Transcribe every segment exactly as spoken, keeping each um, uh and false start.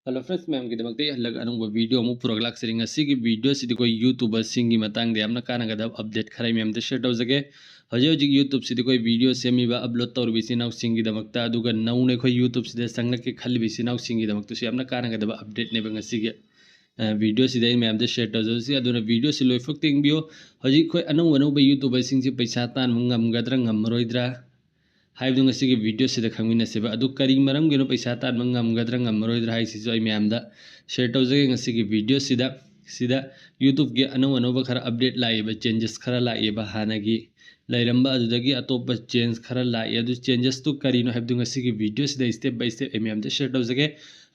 Hello friends, ꯃꯌꯥꯝꯒꯤꯗꯃꯛꯇ ꯑꯩ ꯍꯜꯂꯛ ꯑꯅꯧꯕ video ꯑꯃꯨꯛ ꯄꯨꯔꯛꯂꯥꯛꯆꯔꯤ꯫ ꯉꯁꯤꯒꯤ videoꯁꯤꯗꯤ ꯑꯩꯈꯣꯏ YouTuberꯁꯤꯡꯒꯤ ꯃꯇꯥꯡꯗ ꯌꯥꯝꯅ ꯀꯥꯟꯅꯒꯗꯕ update ꯈꯔ ꯑꯩ ꯃꯌꯥꯝꯗ share ꯇꯧꯖꯒꯦ꯫ ꯍꯧꯖꯤꯛ ꯍꯧꯖꯤꯛ YouTubeꯁꯤꯗꯤ ꯑꯩꯈꯣꯏ video ꯁꯦꯝꯃꯤꯕ, upload ꯇꯧꯔꯤꯕ ꯏꯆꯤꯟ ꯏꯅꯥꯎꯁꯤꯡꯒꯤꯗꯃꯛꯇ, ꯑꯗꯨꯒ ꯅꯧꯅ ꯑꯩꯈꯣꯏ YouTubeꯁꯤꯗ ꯆꯪꯂꯛꯀꯦ ꯈꯜꯂꯤꯕ ꯏꯆꯤꯟ ꯏꯅꯥꯎꯁꯤꯡꯒꯤꯗꯃꯛꯇꯁꯨ ꯌꯥꯝꯅ ꯀꯥꯟꯅꯒꯗꯕ updateꯅꯦꯕ ꯉꯁꯤꯒꯤ, ꯑ, videoꯁꯤꯗ ꯑꯩ ꯃꯌꯥꯝꯗ share ꯇꯧꯖꯕꯁꯤ꯫ ꯑꯗꯨꯅ videoꯁꯤ ꯂꯣꯏꯐꯥꯎ ꯌꯦꯡꯕꯤꯌꯨ꯫ ꯍꯧꯖꯤꯛ ꯑꯩꯈꯣꯏ ꯑꯅꯧ ꯑꯅꯧꯕ YouTuberꯁꯤꯡꯁꯤ ꯄꯩꯁꯥ ꯇꯥꯟꯕ ꯉꯝꯒꯗ꯭ꯔꯥ ꯉꯝꯃꯔꯣꯏꯗ꯭ꯔꯥ ꯍꯥꯏꯕꯗꯨ ꯉꯁꯤꯒꯤ videoꯁꯤꯗ ꯈꯪꯃꯤꯟꯅꯁꯦꯕ꯫ ꯑꯗꯨ ꯀꯔꯤ ꯃꯔꯝꯒꯤꯅꯣ ꯄꯩꯁꯥ ꯇꯥꯟꯕ ꯉꯝꯒꯗ꯭ꯔꯥ ꯉꯝꯃꯔꯣꯏꯗ꯭ꯔꯥ ꯍꯥꯏꯁꯤꯁꯨ ꯑꯩ ꯃꯌꯥꯝꯗ share ꯇꯧꯖꯒꯦ ꯉꯁꯤꯒꯤ videoꯁꯤꯗ꯫ ꯁꯤꯗ YouTubeꯀꯤ ꯑꯅꯧ ꯑꯅꯧꯕ ꯈꯔ update ꯂꯥꯛꯏꯕ, changes ꯈꯔ ꯂꯥꯛꯏꯕ, ꯍꯥꯟꯅꯒꯤ ꯂꯩꯔꯝꯕ ꯑꯗꯨꯗꯒꯤ ꯑꯇꯣꯞꯄ change ꯈꯔ ꯂꯥꯛꯏ꯫ ꯑꯗꯨ changesꯇꯨ ꯀꯔꯤꯅꯣ ꯍꯥꯏꯕꯗꯨ ꯉꯁꯤꯒꯤ videoꯁꯤꯗ step by step ꯑꯩ ꯃꯌꯥꯝꯗ share ꯇꯧꯖꯒꯦ꯫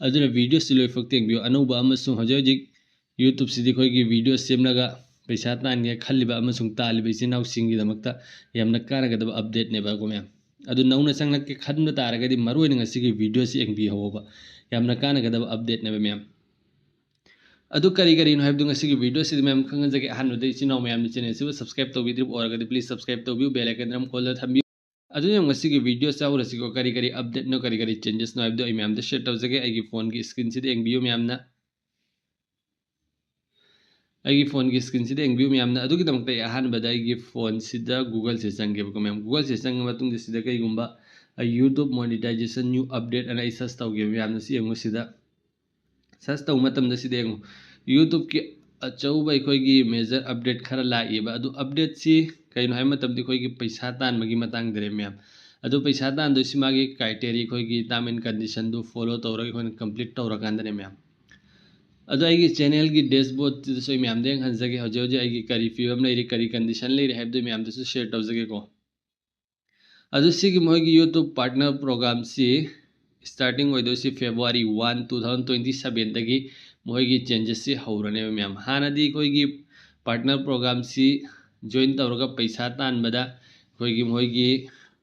ꯑꯗꯨꯅ videoꯁꯤ ꯂꯣꯏꯐꯥꯎ ꯌꯦꯡꯕꯤꯌꯨ꯫ ꯑꯅꯧꯕ ꯑꯃꯁꯨꯡ ꯍꯧꯖꯤꯛ ꯍꯧꯖꯤꯛ YouTubeꯁꯤꯗꯤ ꯑꯩꯈꯣꯏꯒꯤ video ꯁꯦꯝꯂꯒ ꯄꯩꯁꯥ ꯇꯥꯟꯒꯦ ꯈꯜꯂꯤꯕ ꯑꯃꯁꯨꯡ ꯇꯥꯜꯂꯤꯕ ꯏꯆꯤꯟ ꯏꯅꯥꯎꯁꯤꯡꯒꯤꯗꯃꯛꯇ ꯌꯥꯝꯅ ꯀꯥꯟꯅꯒꯗꯕ updateꯅꯦꯕ ꯀꯣ ꯃꯌꯥꯝ꯫ ꯑꯗꯨ ꯅꯧꯅ ꯆꯪꯂꯛꯀꯦ ꯈꯟꯕ ꯇꯥꯔꯒꯗꯤ ꯃꯔꯨꯑꯣꯏꯅ ꯉꯁꯤꯒꯤ videoꯁꯤ ꯌꯦꯡꯕꯤꯍꯧꯕ, ꯌꯥꯝꯅ ꯀꯥꯟꯅꯒꯗꯕ updateꯅꯦꯕ ꯃꯌꯥꯝ꯫ ꯑꯗꯨ ꯀꯔꯤ ꯀꯔꯤꯅꯣ ꯍꯥꯏꯕꯗꯨ ꯉꯁꯤꯒꯤ videoꯁꯤꯗ ꯃꯌꯥꯝ ꯈꯪꯍꯟꯖꯒꯦ꯫ ꯑꯍꯥꯟꯕꯗ ꯏꯆꯤꯟ ꯏꯅꯥꯎ ꯃꯌꯥꯝꯅ channelꯁꯤꯕꯨ subscribe ꯇꯧꯕꯤꯗ꯭ꯔꯤꯕ ꯑꯣꯏꯔꯒꯗꯤ please subscribe ꯇꯧꯕꯤꯌꯨ, bell icon ꯑꯃ callꯗ ꯊꯝꯕꯤꯌꯨ꯫ ꯑꯗꯨꯅ ꯉꯁꯤꯒꯤ videoꯁꯤ ꯍꯧꯔꯁꯤꯀꯣ꯫ ꯀꯔꯤ ꯀꯔꯤ updateꯅꯣ, ꯀꯔꯤ ꯀꯔꯤ changesꯅꯣ ꯍꯥꯏꯕꯗꯨ ꯑꯩ ꯃꯌꯥꯝꯗ share ꯇꯧꯖꯒꯦ꯫ ꯑꯩꯒꯤ phoneꯒꯤ screenꯁꯤꯗ ꯌꯦꯡꯕꯤꯌꯨ ꯃꯌꯥꯝꯅ꯫ ꯑꯩꯒꯤ phoneꯒꯤ screenꯁꯤꯗ ꯌꯦꯡꯕꯤꯌꯨ ꯃꯌꯥꯝꯅ꯫ ꯑꯗꯨꯒꯤꯗꯃꯛꯇ ꯑꯩ ꯑꯍꯥꯟꯕꯗ ꯑꯩꯒꯤ phoneꯁꯤꯗ Googleꯁꯦ ꯆꯪꯒꯦꯕꯀꯣ ꯃꯌꯥꯝ꯫ Googleꯁꯦ ꯆꯪꯉ ꯃꯇꯨꯡꯗ ꯁꯤꯗ ꯀꯩꯒꯨꯝꯕ ꯑꯩ YouTube monetization new update ꯑꯅ ꯑꯩ search ꯇꯧꯒꯦꯕ ꯃꯌꯥꯝꯅ꯫ ꯁꯤ ꯌꯦꯡꯉꯨ ꯁꯤꯗ꯫ Search ꯇꯧꯕ ꯃꯇꯝꯗ ꯁꯤꯗ ꯌꯦꯡꯉꯨ, YouTubeꯀꯤ ꯑꯆꯧꯕ ꯑꯩꯈꯣꯏꯒꯤ major update ꯈꯔ ꯂꯥꯛꯏꯕ꯫ ꯑꯗꯨ updateꯁꯤ ꯀꯩꯅꯣ ꯍꯥꯏꯕ ꯃꯇꯝꯗ ꯑꯩꯈꯣꯏꯒꯤ ꯄꯩꯁꯥ ꯇꯥꯟꯕꯒꯤ ꯃꯇꯥꯡꯗꯅꯦ ꯃꯌꯥꯝ꯫ ꯑꯗꯨ ꯄꯩꯁꯥ ꯇꯥꯟꯗꯣꯏꯁꯤ ꯃꯥꯒꯤ criteria, ꯑꯩꯈꯣꯏꯒꯤ term and conditionꯗꯨ follow ꯇꯧꯔꯒ ꯑꯩꯈꯣꯏꯅ complete ꯇꯧꯔꯀꯥꯟꯗꯅꯦ ꯃꯌꯥꯝ꯫ ꯑꯗꯣ ꯑꯩꯒꯤ channelꯒꯤ dashboardꯁꯤꯗꯁꯨ ꯑꯩ ꯃꯌꯥꯝꯗ ꯌꯦꯡꯍꯟꯖꯒꯦ꯫ ꯍꯧꯖꯤꯛ ꯍꯧꯖꯤꯛ ꯑꯩꯒꯤ ꯀꯔꯤ ꯐꯤꯕꯝ ꯂꯩꯔꯤ, ꯀꯔꯤ condition ꯂꯩꯔꯤ ꯍꯥꯏꯕꯗꯨ ꯃꯌꯥꯝꯗꯁꯨ share ꯇꯧꯖꯒꯦꯀꯣ꯫ ꯑꯗꯨ ꯁꯤꯒꯤ ꯃꯣꯏꯒꯤ YouTube partner programꯁꯤ starting ꯑꯣꯏꯗꯣꯏꯁꯤ February one, two thousand twenty sevenꯗꯒꯤ ꯃꯣꯏꯒꯤ changesꯁꯤ ꯍꯧꯔꯅꯦꯕ ꯃꯌꯥꯝ꯫ ꯍꯥꯟꯅꯗꯤ ꯑꯩꯈꯣꯏꯒꯤ partner programꯁꯤ join ꯇꯧꯔꯒ ꯄꯩꯁꯥ ꯇꯥꯟꯕꯗ ꯑꯩꯈꯣꯏꯒꯤ ꯃꯣꯏꯒꯤ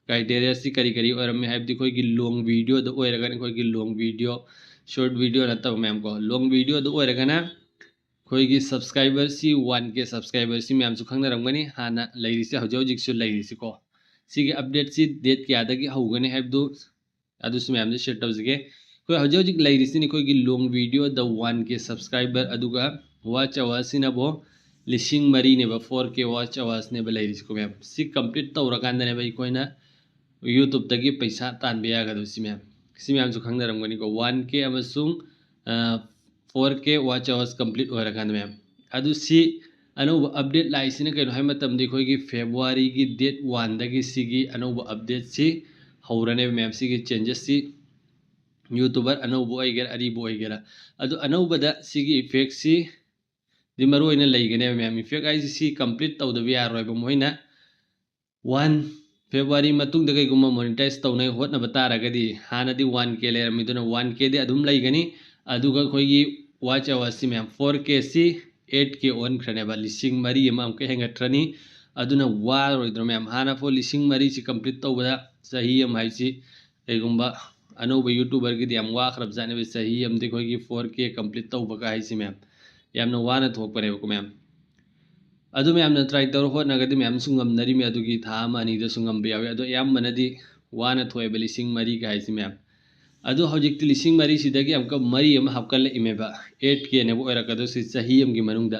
criteriaꯁꯤ ꯀꯔꯤ ꯀꯔꯤ ꯑꯣꯏꯔꯝꯃꯤ ꯍꯥꯏꯕꯗꯤ ꯑꯩꯈꯣꯏꯒꯤ long videoꯗ ꯑꯣꯏꯔꯒꯅ ꯑꯩꯈꯣꯏꯒꯤ long video, short video ꯅꯠꯇꯕ ꯃꯌꯥꯝ ꯀꯣ, long videoꯗ ꯑꯣꯏꯔꯒꯅ ꯑꯩꯈꯣꯏꯒꯤ subscriberꯁꯤ one K subscriberꯁꯤ ꯃꯌꯥꯝꯁꯨ ꯈꯪꯅꯔꯝꯒꯅꯤ꯫ ꯍꯥꯟꯅ ꯂꯩꯔꯤꯁꯦ, ꯍꯧꯖꯤꯛ ꯍꯧꯖꯤꯛꯁꯨ ꯂꯩꯔꯤꯁꯤꯀꯣ꯫ ꯁꯤꯒꯤ updateꯁꯤ date ꯀꯌꯥꯗꯒꯤ ꯍꯧꯒꯅꯤ ꯍꯥꯏꯕꯗꯨ ꯑꯗꯨꯁꯨ ꯃꯌꯥꯝꯗ share ꯇꯧꯖꯒꯦ꯫ ꯑꯩꯈꯣꯏ ꯍꯧꯖꯤꯛ ꯍꯧꯖꯤꯛ ꯂꯩꯔꯤꯁꯤꯅ ꯑꯩꯈꯣꯏꯒꯤ long video ꯗ one K subscriber, ꯑꯗꯨꯒ watch hour ꯁꯤꯅꯕꯨ ꯂꯤꯁꯤꯡ ꯃꯔꯤꯅꯦꯕ, four K watch hours ꯅꯦꯕ ꯂꯩꯔꯤꯁꯤꯀꯣ ꯃꯌꯥꯝ꯫ ꯁꯤ complete ꯇꯧꯔꯀꯥꯟꯗꯅꯦꯕ ꯑꯩꯈꯣꯏꯅ YouTube ꯇꯒꯤ ꯄꯩꯁꯥ ꯇꯥꯟꯕ ꯌꯥꯒꯗꯕꯁꯤ ꯃꯌꯥꯝ꯫ ꯁꯤ ꯃꯌꯥꯝꯁꯨ ꯈꯪꯅꯔꯝꯒꯅꯤꯀꯣ, one K ꯑꯃꯁꯨꯡ four K watch hours complete ꯑꯣꯏꯔꯀꯥꯟꯗ ꯃꯌꯥꯝ꯫ ꯑꯗꯨ ꯁꯤ ꯑꯅꯧꯕ update ꯂꯥꯛꯏꯁꯤꯅ ꯀꯩꯅꯣ ꯍꯥꯏꯕ ꯃꯇꯝꯗ ꯑꯩꯈꯣꯏꯒꯤ February ꯒꯤ date one ꯗꯒꯤ ꯁꯤꯒꯤ ꯑꯅꯧꯕ update ꯁꯤ ꯍꯧꯔꯅꯦꯕ ꯃꯌꯥꯝ꯫ ꯁꯤꯒꯤ changes ꯁꯤ YouTuber ꯑꯅꯧꯕ ꯑꯣꯏꯒꯦꯔꯥ ꯑꯔꯤꯕ ꯑꯣꯏꯒꯦꯔꯥ, ꯑꯗꯨ ꯑꯅꯧꯕꯗ ꯁꯤꯒꯤ effect ꯁꯤꯗꯤ ꯃꯔꯨ ꯑꯣꯏꯅ ꯂꯩꯒꯅꯦꯕ ꯃꯌꯥꯝ꯫ Effect ꯍꯥꯏꯁꯤ ꯁꯤ complete ꯇꯧꯗꯕ ꯌꯥꯔꯣꯏꯕ꯫ ꯃꯣꯏꯅ one February ꯃꯇꯨꯡꯗ ꯀꯩꯒꯨꯝꯕ monetize ꯇꯧꯅꯉꯥꯏ ꯍꯣꯠꯅꯕ ꯇꯥꯔꯒꯗꯤ, ꯍꯥꯟꯅꯗꯤ one K ꯂꯩꯔꯝꯃꯤꯗꯨꯅ one K ꯗꯤ ꯑꯗꯨꯝ ꯂꯩꯒꯅꯤ, ꯑꯗꯨꯒ ꯑꯩꯈꯣꯏꯒꯤ watch hour ꯁꯤ ꯃꯌꯥꯝ, four K ꯁꯤ eight K ꯑꯣꯟꯈ꯭ꯔꯅꯦꯕ, ꯂꯤꯁꯤꯡ ꯃꯔꯤ ꯑꯃ ꯑꯃꯨꯛꯀ ꯍꯦꯟꯒꯠꯈ꯭ꯔꯅꯤ꯫ ꯑꯗꯨꯅ ꯋꯥꯔꯣꯏꯗ꯭ꯔꯣ ꯃꯌꯥꯝ? ꯍꯥꯟꯅ ꯐꯥꯎ ꯂꯤꯁꯤꯡ ꯃꯔꯤꯁꯤ complete ꯇꯧꯕꯗ ꯆꯍꯤ ꯑꯃ ꯍꯥꯏꯁꯤ ꯀꯩꯒꯨꯝꯕ ꯑꯅꯧꯕ YouTuber ꯒꯤꯗꯤ ꯌꯥꯝ ꯋꯥꯈ꯭ꯔꯕ ꯖꯥꯠꯅꯦꯕ, ꯆꯍꯤ ꯑꯃꯗ ꯑꯩꯈꯣꯏꯒꯤ four K complete ꯇꯧꯕꯒ ꯍꯥꯏꯁꯤ ꯃꯌꯥꯝ, ꯌꯥꯝꯅ ꯋꯥꯅ ꯊꯣꯛꯄꯅꯦꯕꯀꯣ ꯃꯌꯥꯝ꯫ ꯑꯗꯨ ꯃꯌꯥꯝꯅ try ꯇꯧꯔ ꯍꯣꯠꯅꯒꯗꯤ ꯃꯌꯥꯝꯁꯨ ꯉꯝꯅꯔꯤꯃꯤ, ꯑꯗꯨꯒꯤ ꯊꯥ ꯑꯃ ꯑꯅꯤꯗꯁꯨ ꯉꯝꯕ ꯌꯥꯎꯏ꯫ ꯑꯗꯣ ꯑꯌꯥꯝꯕꯅꯗꯤ ꯋꯥꯅ ꯊꯣꯛꯑꯦꯕ ꯂꯤꯁꯤꯡ ꯃꯔꯤꯒ ꯍꯥꯏꯁꯤ ꯃꯌꯥꯝ꯫ ꯑꯗꯣ ꯍꯧꯖꯤꯛꯇꯤ ꯂꯤꯁꯤꯡ ꯃꯔꯤꯁꯤꯗꯒꯤ ꯑꯃꯨꯛꯀ ꯃꯔꯤ ꯑꯃ ꯍꯥꯞꯀꯠꯂꯛꯏꯃꯦꯕ, eight K ꯅꯦꯕ ꯑꯣꯏꯔꯛꯀꯗꯣꯏꯁꯤ ꯆꯍꯤ ꯑꯃꯒꯤ ꯃꯅꯨꯡꯗ꯫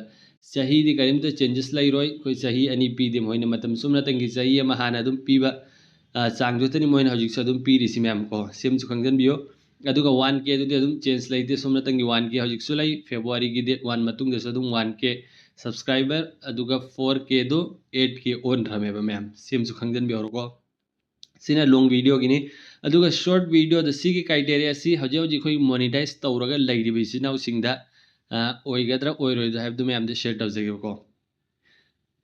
ꯆꯍꯤꯗꯤ ꯀꯔꯤꯝꯇ changes ꯂꯩꯔꯣꯏ, ꯑꯩꯈꯣꯏ ꯆꯍꯤ ꯑꯅꯤ ꯄꯤꯗꯦ ꯃꯣꯏꯅ, ꯃꯇꯝ ꯁꯨꯞꯅꯇꯪꯒꯤ ꯆꯍꯤ ꯑꯃ ꯍꯥꯟꯅ ꯑꯗꯨꯝ ꯄꯤꯕ, ꯑ, ꯆꯥꯡꯗꯨꯇꯅꯤ ꯃꯣꯏꯅ ꯍꯧꯖꯤꯛꯁꯨ ꯑꯗꯨꯝ ꯄꯤꯔꯤꯁꯤ ꯃꯌꯥꯝ ꯀꯣ, ꯁꯤꯃꯁꯨ ꯈꯪꯖꯟꯕꯤꯌꯨ꯫ ꯑꯗꯨꯒ one K ꯗꯨꯗꯤ ꯑꯗꯨꯝ change ꯂꯩꯇꯦ, ꯁꯨꯞꯅꯇꯪꯒꯤ one K ꯍꯧꯖꯤꯛꯁꯨ ꯂꯩ, February ꯒꯤ date one ꯃꯇꯨꯡꯗꯁꯨ ꯑꯗꯨꯝ one K subscriber, ꯑꯗꯨꯒ four K ꯗꯨ eight K ꯑꯣꯟꯈ꯭ꯔꯃꯦꯕ ꯃꯌꯥꯝ, ꯁꯤꯃꯁꯨ ꯈꯪꯖꯟꯕꯤꯍꯧꯔꯣꯀꯣ꯫ ꯁꯤꯅ long video ꯒꯤꯅꯤ꯫ ꯑꯗꯨꯒ short video ꯗ ꯁꯤꯒꯤ criteria ꯁꯤ ꯍꯧꯖꯤꯛ ꯍꯧꯖꯤꯛ ꯑꯩꯈꯣꯏ monetize ꯇꯧꯔꯒ ꯂꯩꯔꯤꯕ ꯏꯆꯤꯟ ꯏꯅꯥꯎꯁꯤꯡꯗ, ꯑ, ꯑꯣꯏꯒꯗ꯭ꯔꯥ ꯑꯣꯏꯔꯣꯏꯗ꯭ꯔꯥ ꯍꯥꯏꯕꯗꯨ ꯃꯌꯥꯝꯗ share ꯇꯧꯖꯒꯦꯕꯀꯣ꯫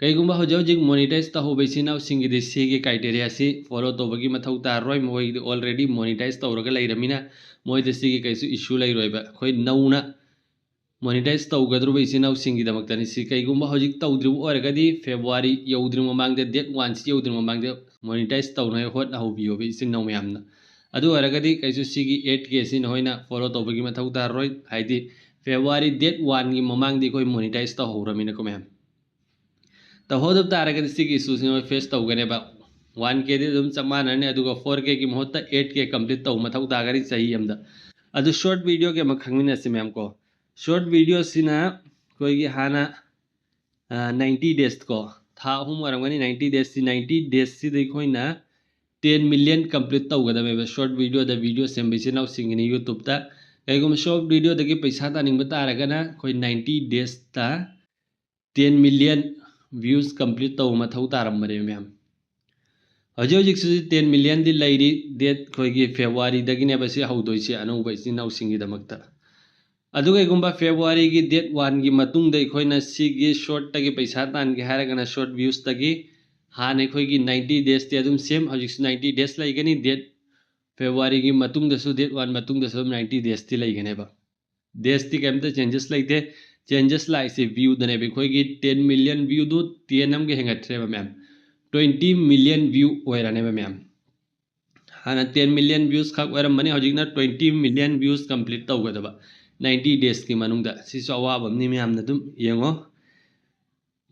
ꯀꯩꯒꯨꯝꯕ ꯍꯧꯖꯤꯛ ꯍꯧꯖꯤꯛ monetize ꯇꯧꯍꯧꯕ ꯏꯆꯤꯟ ꯏꯅꯥꯎꯁꯤꯡꯒꯤꯗꯤ ꯁꯤꯒꯤ criteria ꯁꯤ follow ꯇꯧꯕꯒꯤ ꯃꯊꯧ ꯇꯥꯔꯔꯣꯏ, ꯃꯈꯣꯏꯒꯤꯗꯤ already monetize ꯇꯧꯔꯒ ꯂꯩꯔꯃꯤꯅ ꯃꯣꯏꯗ ꯁꯤꯒꯤ ꯀꯩꯁꯨ issue ꯂꯩꯔꯣꯏꯕ꯫ ꯑꯩꯈꯣꯏ ꯅꯧꯅ monetize ꯇꯧꯒꯗꯧꯔꯤꯕ ꯏꯆꯤꯟ ꯏꯅꯥꯎꯁꯤꯡꯒꯤꯗꯃꯛꯇꯅꯤ ꯁꯤ꯫ ꯀꯩꯒꯨꯝꯕ ꯍꯧꯖꯤꯛ ꯇꯧꯗ꯭ꯔꯤꯕ ꯑꯣꯏꯔꯒꯗꯤ February ꯌꯧꯗ꯭ꯔꯤꯉꯩ ꯃꯃꯥꯡꯗ, date one ꯁꯤ ꯌꯧꯗ꯭ꯔꯤꯉꯩ ꯃꯃꯥꯡꯗ monetize ꯇꯧꯅꯉꯥꯏ ꯍꯣꯠꯅꯍꯧꯕꯤꯌꯣꯕ ꯏꯆꯤꯟ ꯏꯅꯥꯎ ꯃꯌꯥꯝꯅ꯫ ꯑꯗꯨ ꯑꯣꯏꯔꯒꯗꯤ ꯀꯩꯁꯨ ꯁꯤꯒꯤ eight K ꯁꯤ ꯅꯈꯣꯏꯅ follow ꯇꯧꯕꯒꯤ ꯃꯊꯧ ꯇꯥꯔꯔꯣꯏ, ꯍꯥꯏꯗꯤ February date one ꯒꯤ ꯃꯃꯥꯡꯗꯤ ꯑꯩꯈꯣꯏ monetize ꯇꯧꯍꯧꯔꯃꯤꯅꯀꯣ ꯃꯌꯥꯝ꯫ ꯇꯧꯍꯧꯗꯕ ꯇꯥꯔꯒꯗꯤ ꯁꯤꯒꯤ issue ꯁꯤ ꯅꯈꯣꯏ face ꯇꯧꯒꯅꯦꯕ꯫ One K ꯗꯤ ꯑꯗꯨꯝ ꯆꯞ ꯃꯥꯟꯅꯔꯅꯤ, ꯑꯗꯨꯒ four K ꯒꯤ ꯃꯍꯨꯠꯇ eight K complete ꯇꯧꯕ ꯃꯊꯧ ꯇꯥꯒꯅꯤ ꯆꯍꯤ ꯑꯃꯗ꯫ ꯑꯗꯨ short videoꯒꯤ ꯑꯃ ꯈꯪꯃꯤꯟꯅꯁꯤ ꯃꯌꯥꯝ ꯀꯣ꯫ Short videoꯁꯤꯅ ꯑꯩꯈꯣꯏꯒꯤ ꯍꯥꯟꯅ ninety days ꯀꯣ, ꯊꯥ ꯑꯍꯨꯝ ꯑꯣꯏꯔꯝꯒꯅꯤ ninety days ꯁꯤ꯫ Ninety days ꯁꯤꯗ ꯑꯩꯈꯣꯏꯅ ten million complete ꯇꯧꯒꯗꯕꯅꯦꯕ꯫ Short videoꯗ video ꯁꯦꯝꯕ ꯏꯆꯤꯟ ꯏꯅꯥꯎꯁꯤꯡꯒꯤꯅꯤ YouTubeꯇ꯫ ꯀꯩꯒꯨꯝꯕ short videoꯗꯒꯤ ꯄꯩꯁꯥ ꯇꯥꯅꯤꯡꯕ ꯇꯥꯔꯒꯅ ꯑꯩꯈꯣꯏ ninety daysꯇ ten million views complete ꯇꯧꯕ ꯃꯊꯧ ꯇꯥꯔꯝꯕꯅꯦ ꯃꯌꯥꯝ꯫ ꯍꯧꯖꯤꯛ ꯍꯧꯖꯤꯛꯁꯤ ten millionꯗꯤ ꯂꯩꯔꯤ꯫ Date ꯑꯩꯈꯣꯏꯒꯤ Februaryꯗꯒꯤꯅꯦꯕ ꯁꯤ ꯍꯧꯗꯣꯏꯁꯦ, ꯑꯅꯧꯕ ꯏꯆꯤꯟ ꯏꯅꯥꯎꯁꯤꯡꯒꯤꯗꯃꯛꯇ꯫ ꯑꯗꯨ ꯀꯩꯒꯨꯝꯕ Februaryꯒꯤ date oneꯒꯤ ꯃꯇꯨꯡꯗ ꯑꯩꯈꯣꯏꯅ ꯁꯤꯒꯤ shortꯇꯒꯤ ꯄꯩꯁꯥ ꯇꯥꯟꯒꯦ ꯍꯥꯏꯔꯒꯅ, short viewsꯇꯒꯤ ꯍꯥꯟꯅ ꯑꯩꯈꯣꯏꯒꯤ ninety daysꯇꯤ ꯑꯗꯨꯝ same, ꯍꯧꯖꯤꯛꯁꯨ ninety days ꯂꯩꯒꯅꯤ꯫ Date Februaryꯒꯤ ꯃꯇꯨꯡꯗꯁꯨ, date one ꯃꯇꯨꯡꯗꯁꯨ ꯑꯗꯨꯝ ninety daysꯇꯤ ꯂꯩꯒꯅꯦꯕ꯫ Daysꯇꯤ ꯀꯩꯝꯇ changes ꯂꯩꯇꯦ꯫ Changes ꯂꯥꯛꯏꯁꯦ viewꯗꯅꯦꯕ꯫ ꯑꯩꯈꯣꯏꯒꯤ ten million viewꯗꯨ ten ꯑꯃꯒ ꯍꯦꯟꯒꯠꯈ꯭ꯔꯦꯕ ꯃꯌꯥꯝ, twenty million view ꯑꯣꯏꯔꯅꯦꯕ ꯃꯌꯥꯝ꯫ ꯍꯥꯟꯅ ten million views ꯈꯛ ꯑꯣꯏꯔꯝꯕꯅꯤ, ꯍꯧꯖꯤꯛꯅ twenty million views complete ꯇꯧꯒꯗꯕ ninety daysꯀꯤ ꯃꯅꯨꯡꯗ꯫ ꯁꯤꯁꯨ ꯑꯋꯥꯕ ꯑꯃꯅꯤ, ꯃꯌꯥꯝꯅ ꯑꯗꯨꯝ ꯌꯦꯡꯉꯣ꯫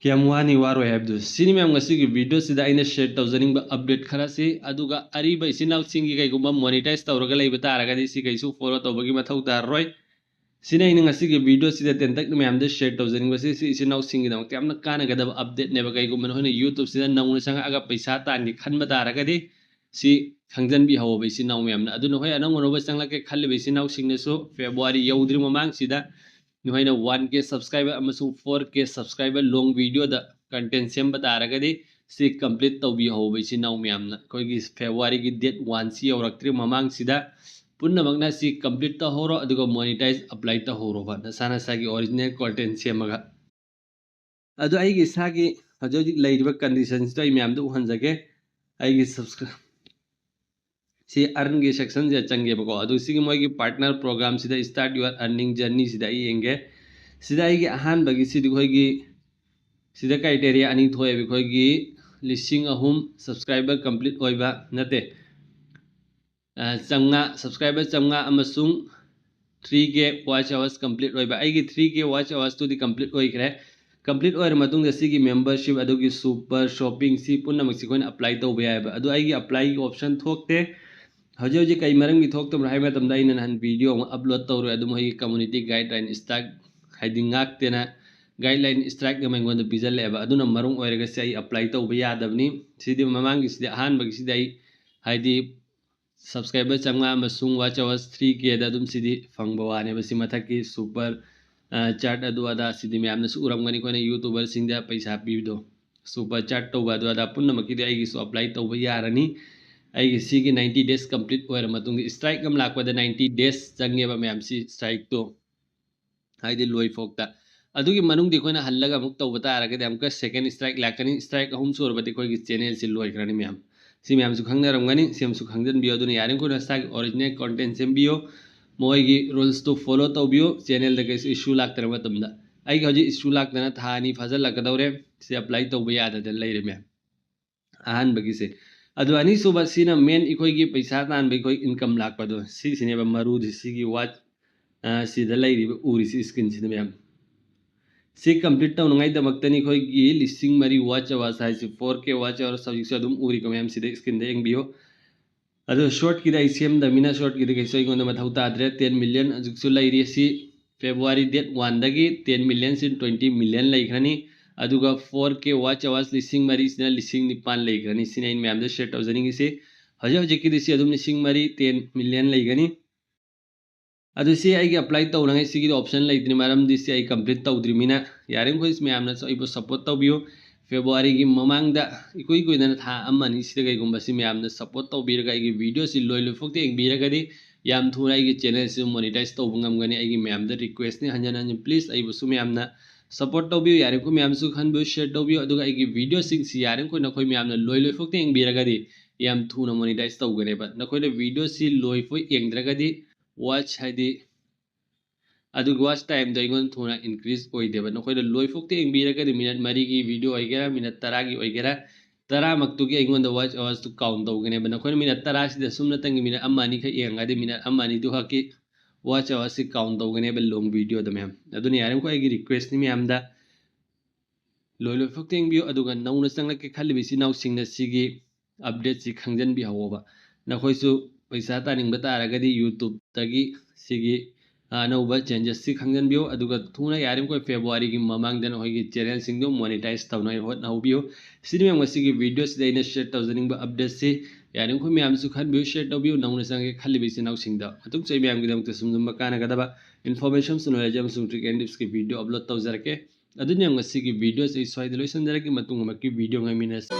ꯀꯌꯥꯝ ꯋꯥꯅꯤ ꯋꯥꯔꯣꯏ ꯍꯥꯏꯕꯗꯨ ꯁꯤꯅꯤ ꯃꯌꯥꯝ꯫ ꯉꯁꯤꯒꯤ videoꯁꯤꯗ ꯑꯩꯅ share ꯇꯧꯖꯅꯤꯡꯕ update ꯈꯔꯁꯤ꯫ ꯑꯗꯨꯒ ꯑꯔꯤꯕ ꯏꯆꯤꯟ ꯏꯅꯥꯎꯁꯤꯡꯒꯤ ꯀꯩꯒꯨꯝꯕ monetize ꯇꯧꯔꯒ ꯂꯩꯕ ꯇꯥꯔꯒꯗꯤ ꯁꯤ ꯀꯩꯁꯨ follow ꯇꯧꯕꯒꯤ ꯃꯊꯧ ꯇꯥꯔꯔꯣꯏ꯫ ꯁꯤꯅ ꯑꯩꯅ ꯉꯁꯤꯒꯤ videoꯁꯤꯗ ꯇꯦꯟꯇꯛꯅ ꯃꯌꯥꯝꯗ share ꯇꯧꯖꯅꯤꯡꯕꯁꯤ꯫ ꯁꯤ ꯏꯆꯤꯟ ꯏꯅꯥꯎꯁꯤꯡꯒꯤꯗꯃꯛꯇ ꯌꯥꯝꯅ ꯀꯥꯟꯅꯒꯗꯕ updateꯅꯦꯕ꯫ ꯀꯩꯒꯨꯝꯕ ꯅꯈꯣꯏꯅ YouTubeꯁꯤꯗ ꯅꯧꯅ ꯆꯪꯉꯛꯑꯒ ꯄꯩꯁꯥ ꯇꯥꯟꯒꯦ ꯈꯟꯕ ꯇꯥꯔꯒꯗꯤ ꯁꯤ ꯈꯪꯖꯟꯕꯤꯍꯧꯕ ꯏꯆꯤꯟ ꯏꯅꯥꯎ ꯃꯌꯥꯝꯅ꯫ ꯑꯗꯨ ꯅꯈꯣꯏ ꯑꯅꯧ ꯑꯅꯧꯕ ꯆꯪꯂꯛꯀꯦ ꯈꯜꯂꯤꯕ ꯏꯆꯤꯟ ꯏꯅꯥꯎꯁꯤꯡꯅꯁꯨ February ꯌꯧꯗ꯭ꯔꯤ ꯃꯃꯥꯡꯁꯤꯗ ꯅꯈꯣꯏꯅ one K subscriber ꯑꯃꯁꯨꯡ four K subscriber long videoꯗ content ꯁꯦꯝꯕ ꯇꯥꯔꯒꯗꯤ ꯁꯤ complete ꯇꯧꯕꯤꯍꯧꯕ ꯏꯆꯤꯟ ꯏꯅꯥꯎ ꯃꯌꯥꯝꯅ꯫ ꯑꯩꯈꯣꯏꯒꯤ Februaryꯒꯤ date oneꯁꯤ ꯌꯧꯔꯛꯇ꯭ꯔꯤ ꯃꯃꯥꯡꯁꯤꯗ ꯄꯨꯝꯅꯃꯛꯅ ꯁꯤ complete ꯇꯧꯍꯧꯔꯣ, ꯑꯗꯨꯒ monetize apply ꯇꯧꯍꯧꯔꯣꯕ ꯅꯁꯥ ꯅꯁꯥꯒꯤ original content ꯁꯦꯝꯃꯒ꯫ ꯑꯗꯣ ꯑꯩꯒꯤ ꯏꯁꯥꯒꯤ ꯍꯧꯖꯤꯛ ꯍꯧꯖꯤꯛ ꯂꯩꯔꯤꯕ conditionꯁꯤꯗ ꯑꯩ ꯃꯌꯥꯝꯗ ꯎꯍꯟꯖꯒꯦ꯫ ꯑꯩꯒꯤ subscribe ꯁꯤ earnꯒꯤ sectionꯁꯤꯗ ꯆꯪꯒꯦꯕꯀꯣ꯫ ꯑꯗꯨ ꯁꯤꯒꯤ ꯃꯣꯏꯒꯤ partner programꯁꯤꯗ start your earning journeyꯁꯤꯗ ꯑꯩ ꯌꯦꯡꯒꯦ꯫ ꯁꯤꯗ ꯑꯩꯒꯤ ꯑꯍꯥꯟꯕꯒꯤ ꯁꯤꯗꯤ ꯑꯩꯈꯣꯏꯒꯤ ꯁꯤꯗ criteria ꯑꯅꯤ ꯊꯣꯛꯑꯦꯕ꯫ ꯑꯩꯈꯣꯏꯒꯤ ꯂꯤꯁꯤꯡ ꯑꯍꯨꯝ subscriber complete ꯑꯣꯏꯕ ꯅꯠꯇꯦ, ꯑ, ꯆꯥꯝꯃꯉꯥ, subscriber ꯆꯥꯝꯃꯉꯥ ꯑꯃꯁꯨꯡ three K watch hours complete ꯑꯣꯏꯕ꯫ ꯑꯩꯒꯤ three K watch hoursꯇꯨꯗꯤ complete ꯑꯣꯏꯈ꯭ꯔꯦ꯫ Complete ꯑꯣꯏꯔ ꯃꯇꯨꯡꯗ ꯁꯤꯒꯤ membership, ꯑꯗꯨꯒꯤ super shopping, ꯁꯤ ꯄꯨꯝꯅꯃꯛꯁꯤ ꯑꯩꯈꯣꯏꯅ apply ꯇꯧꯕ ꯌꯥꯏꯑꯕ꯫ ꯑꯗꯨ ꯑꯩꯒꯤ applyꯒꯤ option ꯊꯣꯛꯇꯦ꯫ ꯍꯧꯖꯤꯛ ꯍꯧꯖꯤꯛ ꯀꯩ ꯃꯔꯝꯒꯤ ꯊꯣꯛꯇꯕꯅꯣ ꯍꯥꯏꯕ ꯃꯇꯝꯗ, ꯑꯩꯅ ꯅꯍꯥꯟ ꯚꯤꯗꯤꯑꯣ ꯑꯃ ꯑꯞꯂꯣꯗ ꯇꯧꯔꯦ, ꯑꯗꯨꯝ ꯑꯩꯒꯤ community guideline strike, ꯍꯥꯏꯗꯤ ꯉꯥꯛꯇꯦꯅ guideline strike ꯑꯃ ꯑꯩꯉꯣꯟꯗ ꯄꯤꯁꯜꯂꯛꯑꯦꯕ꯫ ꯑꯗꯨꯅ ꯃꯔꯝ ꯑꯣꯏꯔꯒ ꯁꯤ ꯑꯩ ꯑꯦꯄ꯭ꯂꯥꯏ ꯇꯧꯕ ꯌꯥꯗꯕꯅꯤ꯫ ꯁꯤꯗꯤ ꯃꯃꯥꯡꯒꯤꯁꯤꯗꯤ, ꯑꯍꯥꯟꯕꯒꯤꯁꯤꯗꯤ ꯑꯩ ꯍꯥꯏꯗꯤ subscriber ꯆꯥꯝꯃꯉꯥ ꯑꯃꯁꯨꯡ watch hours three K ꯗ ꯑꯗꯨꯝ ꯁꯤꯗꯤ ꯐꯪꯕ ꯋꯥꯅꯦꯕ꯫ ꯁꯤ ꯃꯊꯛꯀꯤ super chat ꯑꯗꯨ ꯑꯗꯥ ꯁꯤꯗꯤ ꯃꯌꯥꯝꯅꯁꯨ ꯎꯔꯝꯒꯅꯤ, ꯑꯩꯈꯣꯏꯅ YouTuberꯁꯤꯡꯗ ꯄꯩꯁꯥ ꯄꯤꯕꯗꯣ, super chat ꯇꯧꯕ ꯑꯗꯨ ꯑꯗꯥ ꯄꯨꯝꯅꯃꯛꯀꯤꯗꯤ ꯑꯩꯒꯤꯁꯨ ꯑꯦꯄ꯭ꯂꯥꯏ ꯇꯧꯕ ꯌꯥꯔꯅꯤ꯫ ꯑꯩꯒꯤ ꯁꯤꯒꯤ ninety days complete ꯑꯣꯏꯔ ꯃꯇꯨꯡꯗ strike ꯑꯃ ꯂꯥꯛꯄꯗ ninety days ꯆꯪꯉꯦꯕ ꯃꯌꯥꯝ, ꯁꯤ strikeꯇꯣ, ꯍꯥꯏꯗꯤ ꯂꯣꯏꯐꯥꯎꯇ꯫ ꯑꯗꯨꯒꯤ ꯃꯅꯨꯡꯗ ꯑꯩꯈꯣꯏꯅ ꯍꯜꯂꯒ ꯑꯃꯨꯛ ꯇꯧꯕ ꯇꯥꯔꯒꯗꯤ ꯑꯃꯨꯛꯀ second strike ꯂꯥꯛꯀꯅꯤ꯫ Strike ꯑꯍꯨꯝ ꯁꯨꯔꯕꯗꯤ ꯑꯩꯈꯣꯏꯒꯤ channelꯁꯤ ꯂꯣꯏꯈ꯭ꯔꯅꯤ ꯃꯌꯥꯝ꯫ ꯁꯤ ꯃꯌꯥꯝꯁꯨ ꯈꯪꯅꯔꯝꯒꯅꯤ, ꯁꯤ ꯑꯃꯁꯨ ꯈꯪꯖꯤꯟꯕꯤꯌꯨ꯫ ꯑꯗꯨꯅ ꯌꯥꯔꯤꯈꯣꯏ ꯅꯁꯥꯒꯤ original content ꯁꯦꯝꯕꯤꯌꯨ, ꯃꯣꯏꯒꯤ rulesꯇꯨ follow ꯇꯧꯕꯤꯌꯨ, channelꯗ ꯀꯩꯁꯨ issue ꯂꯥꯛꯇ꯭ꯔꯕ ꯃꯇꯝꯗ꯫ ꯑꯩꯒꯤ ꯍꯧꯖꯤꯛ issue ꯂꯥꯛꯇꯅ ꯊꯥ ꯑꯅꯤ ꯐꯥꯖꯤꯜꯂꯛꯀꯗꯧꯔꯦ, ꯁꯤ ꯑꯦꯄ꯭ꯂꯥꯏ ꯇꯧꯕ ꯌꯥꯗꯗꯅ ꯂꯩꯔꯦ ꯃꯌꯥꯝ꯫ ꯑꯍꯥꯟꯕꯒꯤꯁꯦ꯫ ꯑꯗꯨ ꯑꯅꯤꯁꯨꯕ ꯁꯤꯅ main ꯑꯩꯈꯣꯏꯒꯤ ꯄꯩꯁꯥ ꯇꯥꯟꯕ, ꯑꯩꯈꯣꯏ income ꯂꯥꯛꯄꯗꯣ, ꯁꯤꯁꯤꯅꯦꯕ ꯃꯔꯨꯗꯤ꯫ ꯁꯤꯒꯤ watch, ꯑ, ꯁꯤꯗ ꯂꯩꯔꯤꯕ, ꯎꯔꯤꯁꯤ screenꯁꯤꯗ ꯃꯌꯥꯝ꯫ ꯁꯤ complete ꯇꯧꯅꯉꯥꯏꯗꯃꯛꯇꯅꯤ ꯑꯩꯈꯣꯏꯒꯤ ꯂꯤꯁꯤꯡ ꯃꯔꯤ watch hours ꯍꯥꯏꯁꯤ, four K watch hours ꯍꯧꯖꯤꯛꯁꯨ ꯑꯗꯨꯝ ꯎꯔꯤꯀꯣ ꯃꯌꯥꯝ, ꯁꯤꯗ screenꯗ ꯌꯦꯡꯕꯤꯌꯨ꯫ ꯑꯗꯨ shortꯀꯤꯗ ꯑꯩ ꯁꯦꯝꯗꯕꯅꯤꯅ shortꯀꯤꯗ ꯀꯩꯁꯨ ꯑꯩꯉꯣꯟꯗ ꯃꯊꯧ ꯇꯥꯗ꯭ꯔꯦ꯫ Ten million ꯍꯧꯖꯤꯛꯁꯨ ꯂꯩꯔꯤ꯫ ꯑꯁꯤ February date oneꯗꯒꯤ ten millionꯁꯤ twenty million ꯂꯩꯈ꯭ꯔꯅꯤ꯫ ꯑꯗꯨꯒ four K watch hours ꯂꯤꯁꯤꯡ ꯃꯔꯤꯁꯤꯅ ꯂꯤꯁꯤꯡ ꯅꯤꯄꯥꯟ ꯂꯩꯈ꯭ꯔꯅꯤ꯫ ꯁꯤꯅꯤ ꯑꯩꯅ ꯃꯌꯥꯝꯗ share ꯇꯧꯖꯅꯤꯡꯉꯤꯁꯤ꯫ ꯍꯧꯖꯤꯛ ꯍꯧꯖꯤꯛꯀꯤꯗꯤ ꯁꯤ ꯑꯗꯨꯝ ꯂꯤꯁꯤꯡ ꯃꯔꯤ, ten million ꯂꯩꯒꯅꯤ꯫ ꯑꯗꯨ ꯁꯤ ꯑꯩꯒꯤ ꯑꯦꯄ꯭ꯂꯥꯏ ꯇꯧꯅꯉꯥꯏ ꯁꯤꯒꯤꯗꯤ option ꯂꯩꯇ꯭ꯔꯤ, ꯃꯔꯝꯗꯤ ꯁꯤ ꯑꯩ complete ꯇꯧꯗ꯭ꯔꯤꯃꯤꯅ꯫ ꯌꯥꯔꯤꯃꯈꯩ ꯃꯌꯥꯝꯅꯁꯨ ꯑꯩꯕꯨ support ꯇꯧꯕꯤꯌꯨ꯫ Februaryꯒꯤ ꯃꯃꯥꯡꯗ ꯏꯀꯨꯏ ꯀꯨꯏꯗꯅ ꯊꯥ ꯑꯃ ꯑꯅꯤ ꯁꯤꯗ ꯀꯩꯒꯨꯝꯕ ꯁꯤ ꯃꯌꯥꯝꯅ support ꯇꯧꯕꯤꯔꯒ ꯑꯩꯒꯤ videoꯁꯤ ꯂꯣꯏ ꯂꯣꯏꯐꯥꯎꯇ ꯌꯦꯡꯕꯤꯔꯒꯗꯤ ꯌꯥꯝ ꯊꯨꯅ ꯑꯩꯒꯤ channelꯁꯤ monetize ꯇꯧꯕ ꯉꯝꯒꯅꯤ꯫ ꯑꯩꯒꯤ ꯃꯌꯥꯝꯗ requestꯅꯤ, ꯍꯟꯖꯤꯟ ꯍꯟꯖꯤꯟ please ꯑꯩꯕꯨꯁꯨ ꯃꯌꯥꯝꯅ support ꯇꯧꯕꯤꯌꯨ꯫ ꯌꯥꯔꯤꯃꯈꯩ ꯃꯌꯥꯝꯁꯨ ꯈꯟꯕꯤꯌꯨ, share ꯇꯧꯕꯤꯌꯨ꯫ ꯑꯗꯨꯒ ꯑꯩꯒꯤ videoꯁꯤꯡꯁꯤ ꯌꯥꯔꯤꯃꯈꯩ ꯅꯈꯣꯏ ꯃꯌꯥꯝꯅ ꯂꯣꯏ ꯂꯣꯏꯐꯥꯎꯇ ꯌꯦꯡꯕꯤꯔꯒꯗꯤ ꯌꯥꯝ ꯊꯨꯅ monetize ꯇꯧꯒꯅꯦꯕ꯫ ꯅꯈꯣꯏꯅ videoꯁꯤ ꯂꯣꯏꯐꯥꯎ ꯌꯦꯡꯗ꯭ꯔꯒꯗꯤ watch ꯍꯥꯏꯗꯤ ꯑꯗꯨꯒꯤ watch timeꯗꯣ ꯑꯩꯉꯣꯟꯗ ꯊꯨꯅ increase ꯑꯣꯏꯗꯦꯕ꯫ ꯅꯈꯣꯏꯅ ꯂꯣꯏꯐꯥꯎꯇ ꯌꯦꯡꯕꯤꯔꯒꯗꯤ minute ꯃꯔꯤꯒꯤ video ꯑꯣꯏꯒꯦꯔꯥ, minute ꯇꯔꯥꯒꯤ ꯑꯣꯏꯒꯦꯔꯥ, ꯇꯔꯥꯃꯛꯇꯨꯒꯤ ꯑꯩꯉꯣꯟꯗ watch hoursꯇꯨ count ꯇꯧꯒꯅꯦꯕ꯫ ꯅꯈꯣꯏꯅ minute ꯇꯔꯥꯁꯤꯗ ꯁꯨꯝꯅꯇꯪꯒꯤ minute ꯑꯃ ꯑꯅꯤꯈꯛ ꯌꯦꯡꯉꯒꯗꯤ minute ꯑꯃ ꯑꯅꯤꯗꯨ ꯈꯛꯀꯤ watch hoursꯁꯤ count ꯇꯧꯒꯅꯦꯕ long videoꯗ ꯃꯌꯥꯝ꯫ ꯑꯗꯨꯅ ꯌꯥꯔꯤꯃꯈꯩ ꯑꯩꯒꯤ requestꯅꯤ ꯃꯌꯥꯝꯗ ꯂꯣꯏ ꯂꯣꯏꯐꯥꯎꯇ ꯌꯦꯡꯕꯤꯌꯨ꯫ ꯑꯗꯨꯒ ꯅꯧꯅ ꯆꯪꯂꯛꯀꯦ ꯈꯜꯂꯤꯕ ꯏꯆꯤꯟ ꯏꯅꯥꯎꯁꯤꯡꯅ ꯁꯤꯒꯤ updateꯁꯤ ꯈꯪꯖꯤꯟꯕꯤꯍꯧꯕ꯫ ꯅꯈꯣꯏꯁꯨ ꯄꯩꯁꯥ ꯇꯥꯅꯤꯡꯕ ꯇꯥꯔꯒꯗꯤ YouTube-ꯇꯒꯤ ꯁꯤꯒꯤ ꯑꯅꯧꯕ changes-ꯁꯤ ꯈꯪꯖꯟꯕꯤꯌꯨ꯫ ꯑꯗꯨꯒ ꯊꯨꯅ ꯌꯥꯔꯤꯃꯈꯩ February-ꯒꯤ ꯃꯃꯥꯡꯗ ꯅꯈꯣꯏꯒꯤ channel-ꯁꯤꯡꯗꯣ monetize ꯇꯧꯅꯉꯥꯏ ꯍꯣꯠꯅꯍꯧꯕꯤꯌꯨ꯫ ꯁꯤꯅꯤ ꯃꯌꯥꯝ ꯉꯁꯤꯒꯤ video-ꯁꯤꯗ ꯑꯩꯅ share ꯇꯧꯖꯅꯤꯡꯕ update-ꯁꯤ꯫ ꯌꯥꯔꯤꯃꯈꯩ ꯃꯌꯥꯝꯁꯨ ꯈꯟꯕꯤꯌꯨ, share ꯇꯧꯕꯤꯌꯨ꯫ ꯅꯧꯅ ꯆꯪꯉꯛꯄ ꯈꯜꯂꯤꯕ ꯏꯆꯤꯟ ꯏꯅꯥꯎꯁꯤꯡꯗ ꯃꯇꯨꯡ ꯆꯍꯤ ꯃꯌꯥꯝꯒꯤꯗꯃꯛꯇ ꯁꯨꯝ ꯁꯨꯝꯕ ꯀꯥꯟꯅꯒꯗꯕ information, knowledge ꯑꯃꯁꯨꯡ trick and tips-ꯀꯤ video upload ꯇꯧꯖꯔꯛꯀꯦ꯫ ꯑꯗꯨꯅ ꯉꯁꯤꯒꯤ video-ꯁꯤ ꯑꯩ ꯁ꯭ꯋꯥꯏꯗ ꯂꯣꯏꯁꯤꯟꯖꯔꯒꯦ꯫ ꯃꯇꯨꯡ ꯑꯃꯨꯛꯀꯤ video ꯉꯥꯏꯃꯤꯟꯅꯁꯤ꯫